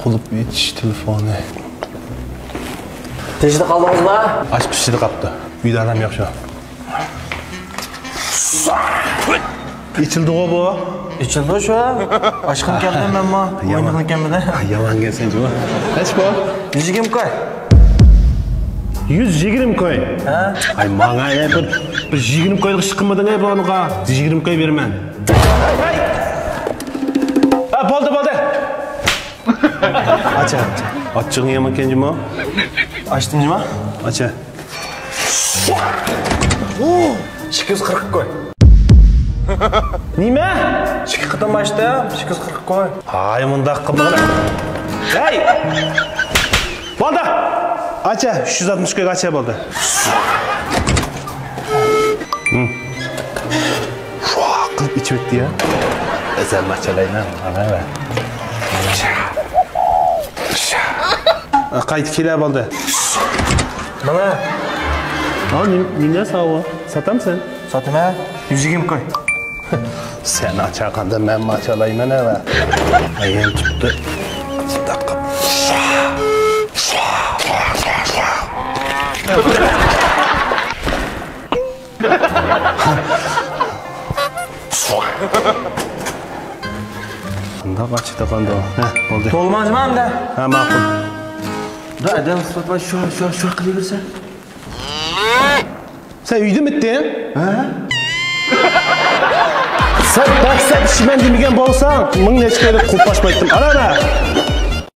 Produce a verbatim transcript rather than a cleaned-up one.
بولۇپ ئېچىش تېلېفونى. تېشىدا قالدىڭىزما؟ ئاچقۇچ تېشىدا قاپتۇ. ئۆيدە ئادەم يوق شۇ. ئېچىلدىغۇ بۇ. ئېچىلدى شۇ. ئاچقىن كەلدىم مەنمۇ. يامان. ئوينىغىن كەلمىدى. يامان گەپسەن جۇمۇ. نەچچە بۇ؟ يۈز يىگىرمە كوي. يۈز يىگىرمە كوي. ھە؟ ئاي ماڭا يا بىر، بىر يىگىرمە كويلۇق ئىش قىلمىدىڭ ئەي بۇنىڭغا. يۈز يىگىرمە كوي بېرىمەن. ھە، بولدى، بولدى. ئاچا، ئاچا. ئاچچىقىڭ يامان ئىكەن جۇمۇ. ئاچتىم جۇمۇ. ئاچا. ئىككى يۈز قىرىق كوي. نېمە؟ ئىككى قېتىم ئاچتىم، ئىككى يۈز قىرىق كوي. ھاي، مۇنداق قىلمىغىن. ھەي! بولدى. ئاچا، ئۈچ يۈز ئاتمىش كويغا ئاچا بولدى. ھىم. شۇ قىلىپ ئىچىۋەتتى يا. ئەزەل ئاچالايمەن، مانا بەر. قايتا كېلە بولدى. مانا. ھا، نېمە ساۋۇ؟ ساتامسەن؟ ساتىمەن. يۈز يىگىرمە كوي. سەن ئاچالىغاندا مەنمۇ ئاچالايمەن ھە. ئايان تۇتتى. قانداق ئاچىدىغاندۇ؟ ھە، بولدى. تولماجما ئەمدى؟ ھە، ماقۇل. دا ئادەم ساتماي شۇ، شۇ، شۇ قىلىۋەرسە. سەن ئۆيدىمىتتىڭ؟ ھە؟ سەن بەك سەت ئىچىمەن دېمىگەن بولساڭ، مىڭ نەچچە كويلۇق قۇلپ ئاچمايتتىم. ئانا، ئانا.